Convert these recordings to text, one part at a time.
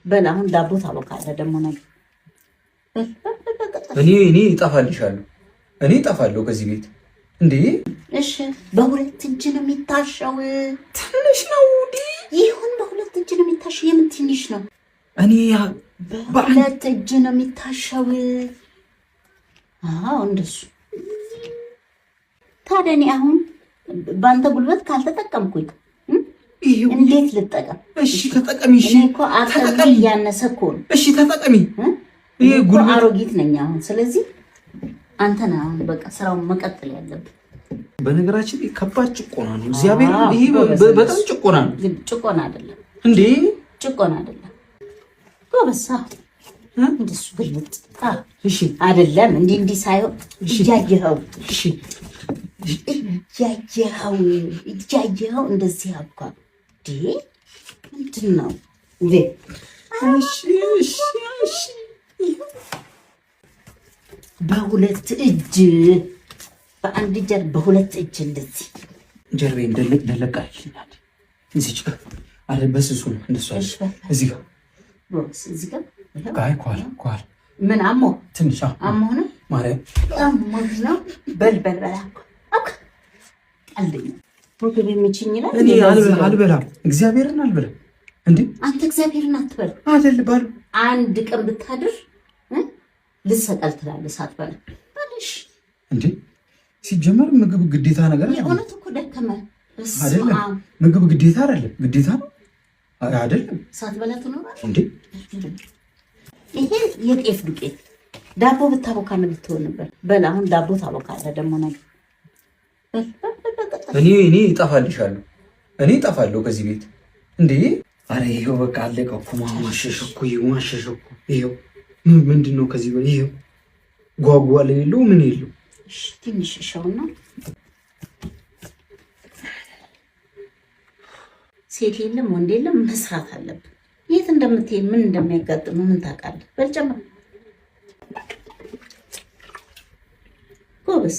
በል አሁን ዳቦ ታቦካለህ ደግሞ ነገር። በል በል በል ቀጥል። እኔ እጠፋልሻለሁ። እኔ እጠፋለሁ ከዚህ ቤት እንዴ። እሺ በሁለት እጅ ነው የሚታሸው። ትንሽ ነው ዲ ይሁን፣ በሁለት እጅ ነው የሚታሸው። የምን ትንሽ ነው? እኔ በሁለት እጅ ነው የሚታሸው። አዎ እንደሱ። ታዲያ እኔ አሁን በአንተ ጉልበት ካልተጠቀምኩኝ እንዴት ልጠቀም? እሺ ተጠቀሚ። እሺ እኔ እኮ አቅሜ እያነሰ እኮ ነው። እሺ ተጠቀሚ። ይሄ ጉልበት አሮጊት ነኝ አሁን። ስለዚህ አንተ ነህ አሁን በቃ ስራውን መቀጠል ያለብህ። በነገራችን ላይ ከባድ ጭቆና ነው። እግዚአብሔር ይሄ በጣም ጭቆና ነው። ግን ጭቆና አይደለም እንዴ፣ ጭቆና አይደለም። ጎበዝ እንደሱ ግልጥ። እሺ አይደለም እንዲህ እንዲህ ሳይሆን እያየኸው፣ እሺ እያየኸው እያየኸው እንደዚህ አብኳ እንዴ ምንድን ነው እንዴ? እሺ እሺ እሺ በሁለት እጅ፣ በአንድ እጅ፣ በሁለት እጅ እንደዚህ። ጀርቤን ደለቅ ደለቅ አድርጊልኛል። እዚህ ጋር አረ በስሱ ነው እንደሱ አይደል? እዚህ ጋር። እዚህ ጋር። አይ ከኋላ ከኋላ። ምን አሞ ትንሽ አሞ ነው? ማርያም። አሞ ነው። በል በል በል አብኳ። ቀልደኛ ምግብ የሚችኝ ይላል። እኔ አልበላም፣ እግዚአብሔርን አልበላም። እንዴ አንተ እግዚአብሔርን አትበል። አይደል ባሉ አንድ ቀን ብታድር ልሰቀል ትላለህ ሳትበላ። በልሽ። እንዴ ሲጀመር ምግብ ግዴታ ነገር አይደለም። የእውነት እኮ ደከመ። አይደለም፣ ምግብ ግዴታ አይደለም። ግዴታ ነው አይደለም። ሳትበላ ትኖራለህ እንዴ? ይሄ የጤፍ ዱቄት ዳቦ ብታቦካ ምን ልትሆን ነበር? በል አሁን ዳቦ ታቦካለህ ደግሞ ነገር። በል በል በል ቀጥል። እኔ እጠፋልሻለሁ። እኔ እጠፋለሁ ከዚህ ቤት እንዴ። አረ ይኸው በቃ አለቀ እኮ። ማሸሽ እኮ ይኸው፣ ማሸሽ እኮ ይኸው። ምንድን ነው ከዚህ በላይ? ይኸው ጓጓ የለው ምን የለው። እሺ ትንሽ እሻውና ሴት የለም ወንድ የለም መስራት አለብን። የት እንደምትሄድ ምን እንደሚያጋጥም ምን ታውቃለህ? በል ጨምር። ጎበዝ።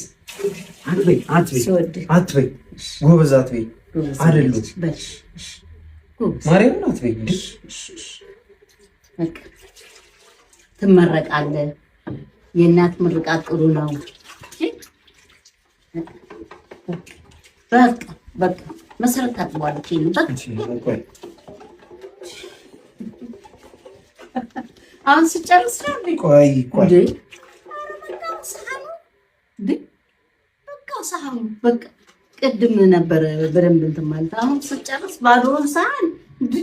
አትበይ አትበይ። ሲወድህ። አትበይ፣ ጎበዝ አትበይ። ጎበዝ። አይደሉም። በል እሺ፣ እሺ፣ ጎበዝ። ማርያምን አትበይ እንዴ። እሺ፣ እሺ። በቃ ትመረቃለህ። የእናት ምርቃት ጥሩ ነው። በቃ በቃ መሰረት ታጥበዋለች። ይሄንን በቃ። አሁን ስጨርስ ነው እንዴ? ቆይ ቆይ። እንዴ ኧረ በቃ ሰሃኑ እንዴ፣ በቃ ሰሃኑ በቃ ቅድም ነበረ በደንብ እንትን ማለት፣ አሁን ስጨርስ ባዶውን ሰሃን እንዴ።